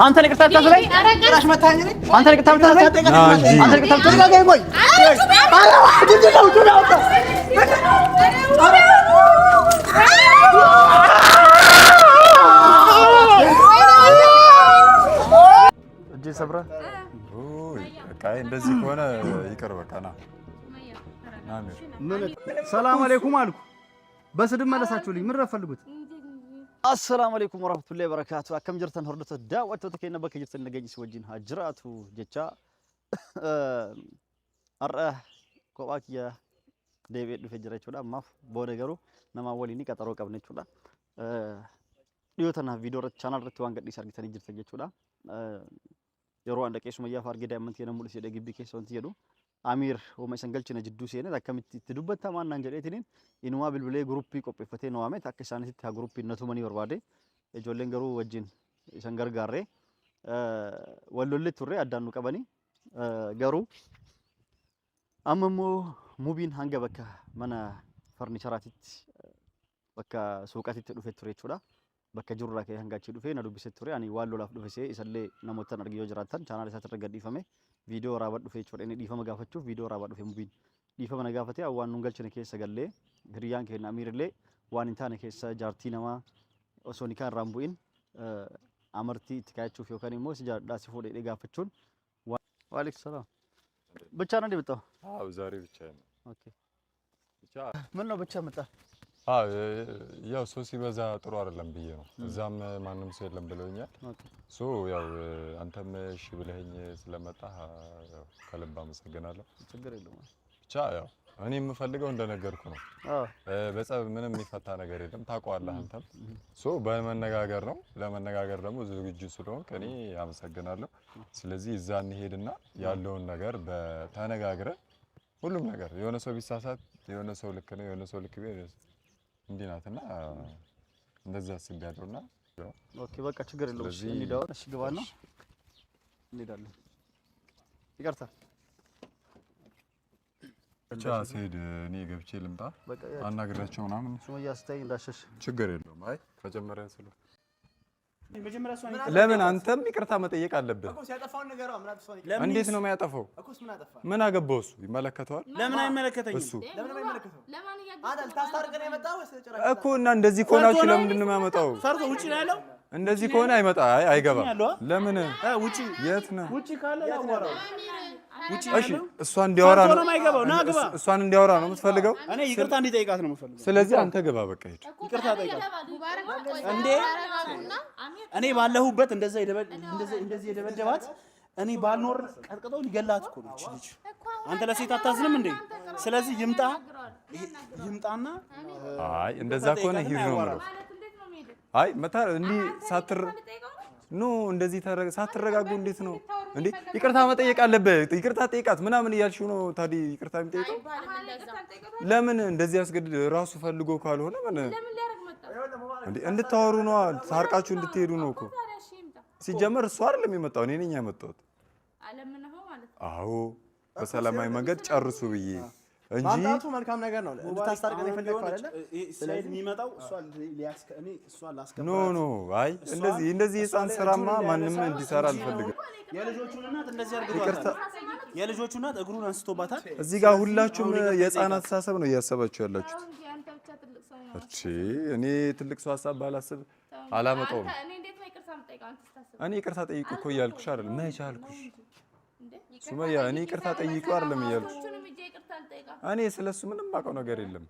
አንተ ይቅርታ ልታስለኝ? አንተ ይቅርታ ልታስለኝ? አንተ ይቅርታ ልታስለኝ? ቆይ እጄ ሰብረህ በቃ እንደዚህ ከሆነ ይቅር በቃ ና። ሰላም አለይኩም አልኩ። በስድብ መለሳችሁልኝ። ምን ረፈልጉት? አሰላሙ አለይኩም ወራህመቱላሂ ወበረካቱ። Akkam jirtan hordoftoota daawwattoota keenya bakka jirtan nageenyi si wajjin haa jiraatu jecha har'a kophaa kiyya deebi'ee dhufee jira jechuudha. Ammaaf booda garuu nama waliin qaxaroo qabna jechuudha. Dhiyoo tanaaf viidiyoo irratti chaanaal irratti waan gadhiise argitanii jirtan jechuudha. Yeroo an dhaqee Sumayyaa fa'aa argee daa'imman tiyya mul'ise jedhee gibbii keessa wanti jedhu Amiir hooma isan galchina jidduu seenee akkamitti itti dubbatta maan naan jedheetiniin inumaa bilbilee guruppii qopheeffatee na waame akka isaanitti haa guruppiin na tumanii barbaade ijoolleen garuu wajjin isan gargaarree wal lollee turre addaan nu qabanii garuu amma immoo mubiin hanga bakka mana farnicharaatitti bakka suuqaatitti dhufe ture jechuudha. Bakka jirurraa ka'ee hanga achii dhufee na dubbisee ture. Ani waan lolaaf dhufe see isallee namootaan arge yoo jiraattan chaanaal isaatti irra gadhiifame viidiyoo waraabaa dhufe jechuudha. Inni dhiifama gaafachuuf viidiyoo waraabaa dhufe mubiin. Dhiifama na gaafatee waan nun galchine keessa gallee hiriyyaan keenya Amiirillee waan hin taane keessa jaartii namaa osoo nikaan irraa hin bu'in amartii itti kaayachuuf yookaan immoo si jaadhaa si fuudhee gaafachuun. ዋሌኩም ሰላም። ብቻ ነው እንዴ የመጣው? አዎ ዛሬ ብቻዬን ነው። Okay ብቻ ምን ነው ብቻ መጣ? አዎ ያው ሰው ሲበዛ ጥሩ አይደለም ብዬ ነው። እዛም ማንም ሰው የለም ብለውኛል። Okay So ያው አንተም እሺ ብለኸኝ ስለመጣህ ያው ከልብ አመሰግናለሁ። ችግር የለውም። ብቻ ያው እኔ የምፈልገው እንደነገርኩ ነው። አዎ በጸብ ምንም የሚፈታ ነገር የለም ታውቀዋለህ አንተም። So በመነጋገር ነው። ለመነጋገር ደግሞ ዝግጁ ስለሆንክ እኔ አመሰግናለሁ። ስለዚህ እዛ እንሄድና ያለውን ነገር በተነጋግረን ሁሉም ነገር የሆነ ሰው ቢሳሳት የሆነ ሰው ልክ ነው፣ የሆነ ሰው ልክ ቢሆን እንዲህ ናትና እንደዛ አስቤያለሁና Okay በቃ ችግር የለውም። እሺ ስለዚህ እንሂድ አሁን። እሺ ግባና እንሄዳለን። ይቅርታ ብቻ ስሄድ እኔ ገብቼ ልምጣ በቃ አናግሬያቸው ምናምን ሱመያ ስታይ እንዳሸሽ ችግር የለውም። አይ መጀመሪያ ስለ መጀመሪያ እሷን ለምን አንተም ይቅርታ መጠየቅ አለብህ። ለምን እንዴት ነው የሚያጠፋው? ምን አገባው እሱ? ይመለከተዋል ለምን አይመለከተኝም? እሱ እኮ እና እንደዚህ ከሆናችሁ ለምንድን ነው የሚያመጣው? ፈርቶ ውጪ ነው ያለው። እንደዚህ ከሆነ አይመጣ አይ አይገባም። ያለው? ለምን ውጪ የት ነው? ውጪ ካለ ላዋራው። ውጪ ነው እሺ ያለው። እሷን እንዲያወራ ፈርቶ ነው ነው የማይገባው። ና ግባ። እሷን እንዲያወራ ነው የምትፈልገው? እኔ ይቅርታ እንዲጠይቃት ነው የምፈልገው። ስለዚህ አንተ ግባ በቃ ሂድ። ይቅርታ ጠይቃት እንዴ። እኔ ባለሁበት እንደዛ እንደዚህ የደበደባት እኔ ባልኖር ቀጥቅጠው ሊገላት እኮ ነው እቺ ልጅ። አንተ ለሴት አታዝንም እንዴ? ስለዚህ ይምጣ ይምጣና አይ እንደዛ ከሆነ ሂድ ነው የምለው። አይ መታ እንዲህ ሳትር no እንደዚህ ሳትረጋጉ እንዴት ነው እንዴ? ይቅርታ መጠየቅ አለብህ። ይቅርታ ጠይቃት ምናምን እያልሽው ነው ታዲያ ይቅርታ የሚጠይቀው ለምን እንደዚህ ያስገድድ? ራሱ ፈልጎ ካልሆነ ምን እንዴ እንድታወሩ ነው፣ ታርቃችሁ እንድትሄዱ ነው እኮ። ሲጀመር እሱ አይደለም የመጣው እኔ ነኝ ያመጣሁት። አዎ በሰላማዊ መንገድ ጨርሱ ብዬ እንጂ ማምጣቱ መልካም ነገር ነው። እንድታስታርቅ ነው የፈለግከው አይደለ? ስለዚህ የሚመጣው እሷን ሊያስከ እኔ እሷን ላስከብራት። No no አይ እንደዚህ እንደዚህ የህፃን ስራማ ማንም እንዲሰራ አልፈልግም። የልጆቹን እናት እንደዚህ አድርገዋታል። የልጆቹ እናት እግሩን አንስቶባታል። እዚህ ጋር ሁላችሁም የህፃን አስተሳሰብ ነው እያሰባችሁ ያላችሁት። እሺ እኔ ትልቅ ሰው ሀሳብ ባላስብ አላመጣውም። እኔ ይቅርታ ጠይቁ እኮ እያልኩሽ አይደል? መች አልኩሽ ሱመያ? እኔ ይቅርታ ጠይቁ አይደለም እያልኩሽ። እኔ ስለሱ ምንም አውቀው ነገር የለም።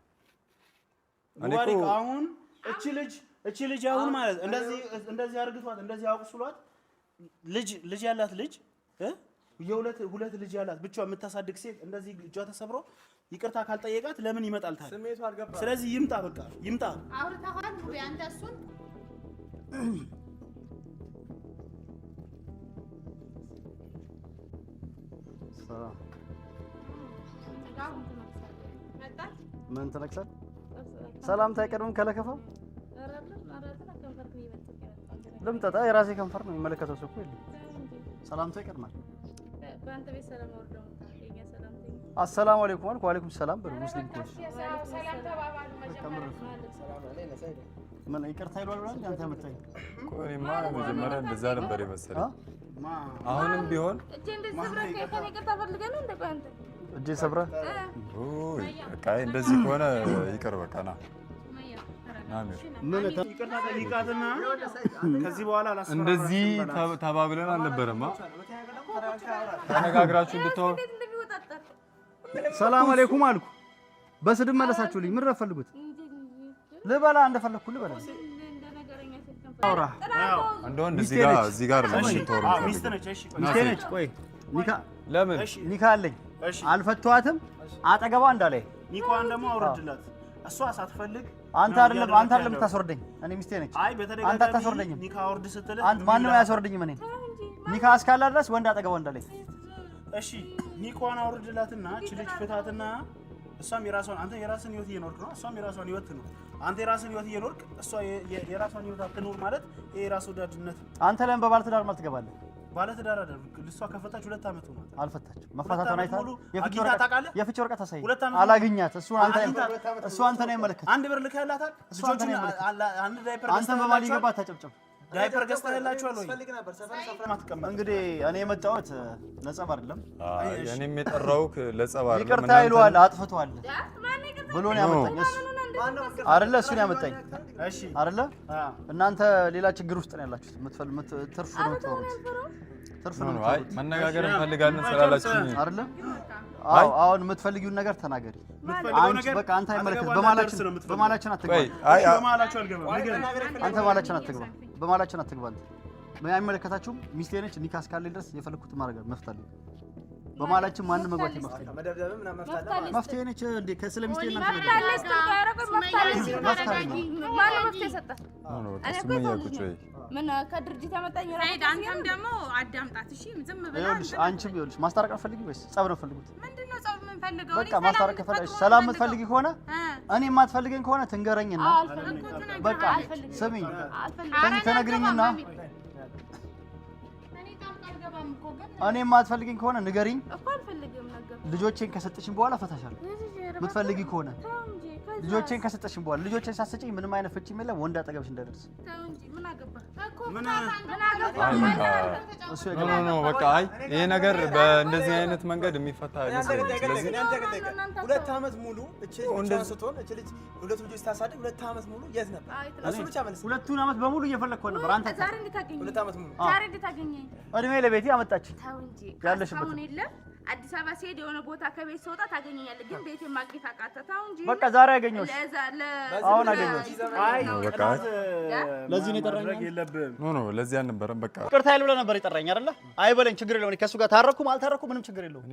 እኔ ሙባሪክ እኮ አሁን እቺ ልጅ እቺ ልጅ አሁን ማለት እንደዚህ እንደዚህ አርግቷት እንደዚህ አቁስሏት ልጅ ልጅ ያላት ልጅ የሁለት ሁለት ልጅ ያላት ብቻዋን የምታሳድግ ሴት እንደዚህ እጇ ተሰብሮ ይቅርታ ካልጠየቃት ለምን ይመጣል ታዲያ? ስሜቱ አልገባም። ስለዚህ ይምጣ፣ በቃ ይምጣ። አውርተሃል ሙቤ አንተ እሱን ሰላም ምን ትነክሳል? ሰላምታ አይቀድምም ከለከፋው። ልምጠጣ የራሴ ከንፈር ነው የሚመለከተው ሰው እኮ የለም። ሰላምታ ይቀድማል። አሰላሙ አለይኩም አልኩ። ወአለይኩም ሰላም በሉ። ሙስሊም ከሆንሽ ምን ይቅርታ ይሏል ብለህ አንተ ያመጣኝ እኮ እኔማ መጀመሪያ እንደዛ ነበር የመሰለኝ። አሁንም ቢሆን እጄ ሰብረህ በቃ እንደዚህ ከሆነ ይቅር በቃ ና ምን ይቅርታ ጠይቃትና ከዚህ በኋላ እንደዚህ ተባብለን አልነበረማ። ተነጋግራችሁ እንድታወሩ ሰላም አለይኩም አልኩ። በስድብ መለሳችሁልኝ። ምን ረፈልጉት ልበላ እንደፈለግኩ ልበላ። አውራ እንደው እዚህ ጋር ሚስቴ ነች። ቆይ ኒካ ለምን ኒካ አለኝ አልፈቷትም። አጠገቧ እንዳላይ ኒካዋን ደግሞ አውርድላት። እሷ ሳትፈልግ አንተ አይደለም አንተ አይደለም የምታስወርደኝ፣ እኔ ሚስቴ ነች። አንተ አታስወርደኝም። ኒካ አውርድ ስትልህ አንተ ማንም አያስወርደኝም። እኔ ኒካ እስካለ ድረስ ወንድ አጠገቧ እንዳላይ። እሺ ኒካዋን አውርድላትና እቺ ልጅ ፍታትና እሷም የራሷን አንተ የራስን ህይወት እየኖርክ ነው፣ እሷም የራሷን ህይወት ነው። አንተ የራስን ህይወት እየኖርክ እሷ የራሷን ህይወት አትኖር ማለት ይሄ የራስ ወዳድነት ነው። አንተ ለምን በባለ ትዳር ማለት ትገባለህ? ባለ ትዳር አይደለም። እሷ ከፈታች 2 ዓመት ሆኗት። አልፈታችም። መፋታቷን አይተሃል? የፍቺ ወረቀት አሳየኝ። አላግኛት። እሱ አንተን አይመለከትም። አንድ ብር ልከህላታል። ልጆቹን አንድ ዳይፐር አንተን በባል ይገባ ታጨብጨብ። ዳይፐር ገዝተህላችኋል ወይ? እንግዲህ እኔ የመጣሁት ለጸብ አይደለም። እኔም የጠራሁህ ለጸብ አይደለም። ይቅርታ ይለዋል አጥፍቷል ብሎ ነው ያመጣኝ እሱ አይደለ? እሱ ነው ያመጣኝ። እሺ አይደለ? እናንተ ሌላ ችግር ውስጥ ነው ያላችሁት። ትርፍ ነው የምታወሩት። ትርፍ ነው የምታወሩት። መነጋገር እንፈልጋለን ስላላችሁ አይደለ? አዎ አሁን የምትፈልጊውን ነገር ተናገሪ። አንቺ በቃ አንተ አይመለከትም። በማላችን አትግባ። አንተ በማላችን አትግባ። በማላችን አትግባ። አንተ አይመለከታችሁም። ሚስቴ ነች። ኒካ እስካለኝ ድረስ የፈለኩትን ማድረግ መፍት አለኝ። በማላችን ማንም መግባት መፍትሄ ነች እንዴ? ስለ ሚስቴ እናንተ ምን ከድርጅት ያመጣኝ ሰይድ፣ አንተም ደግሞ አዳምጣት እሺ። ዝም ብለህ ይኸውልሽ፣ አንቺም ይኸውልሽ፣ ማስታረቅ ነው ፈልጊ ወይስ ጸብ ነው ፈልጉት? ምንድነው ጸብ የምንፈልገው? በቃ ማስታረቅ ከፈለግሽ፣ ሰላም የምትፈልጊ ከሆነ እኔ የማትፈልገኝ ከሆነ ትንገረኝና፣ በቃ ስሚኝ፣ ትነግሪኝና እኔ የማትፈልገኝ ከሆነ ንገሪኝ። ልጆቼን ከሰጠሽኝ በኋላ እፈታሻለሁ። የምትፈልጊ ከሆነ ልጆቼን ከሰጠሽኝ በኋላ ልጆቼን ሳትሰጪኝ ምንም አይነት ፍቺም የለም። ወንድ አጠገብሽ እንዳይደርስ። No በቃ አይ ይሄ ነገር በእንደዚህ አይነት መንገድ የሚፈታ አይመስለኝም። ስለዚህ 2 ዓመት ሙሉ እቺ ልጅ ስትሆን እቺ ልጅ ሁለት ልጆች ስታሳድግ 2 ዓመት ሙሉ የት ነበር? እሱ ብቻ መልስ። 2 ዓመት በሙሉ እየፈለግኩ ነበር። አንተ ዛሬ እንድታገኘኝ 2 ዓመት ሙሉ ዛሬ እንድታገኘኝ እድሜ ለቤቴ አመጣች። ተው እንጂ ያለሽበት የለም። አዲስ አበባ ሲሄድ የሆነ ቦታ ከቤት ስወጣ ታገኘኛለህ፣ ግን ቤቴን ማግኘት አቃተህ። ተው እንጂ በቃ ዛሬ አገኘሁሽ፣ አሁን አገኘሁሽ። በቃ ለዚህ ነው የጠራኝ። No no ለዚህ አልነበረም። በቃ ይቅርታ ይል ብለህ ነበር የጠራኝ አይደለ? አይበለኝ፣ ችግር የለውም። ከእሱ ጋር ታረኩም አልታረኩም ምንም ችግር የለውም።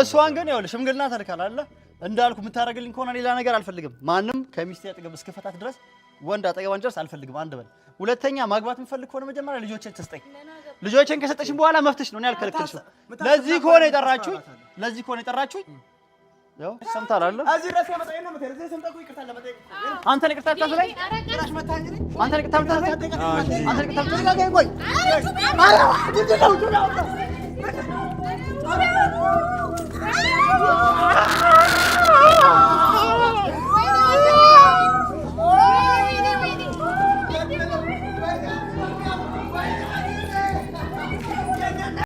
እሷን ግን ይኸውልህ ሽምግልና ተልካል አይደለ? እንዳልኩ የምታደርግልኝ ከሆነ ሌላ ነገር አልፈልግም። ማንም ከሚስቴ አጠገብ እስክፈታት ድረስ ወንድ አጠገብ አንደርስ አልፈልግም። አንድ በል። ሁለተኛ ማግባት የምፈልግ ከሆነ መጀመሪያ ልጆቼን ትስጠኝ። ልጆቼን ከሰጠሽኝ በኋላ መፍትሽ ነው፣ እኔ አልከለከልሽም። ለዚህ ከሆነ የጠራችሁኝ፣ ለዚህ ከሆነ የጠራችሁኝ ያው ሰምተሃል አይደለ? አንተን ይቅርታ ልታስለኝ፣ አንተን ይቅርታ ልታስለኝ፣ አንተን ይቅርታ ልታስለኝ።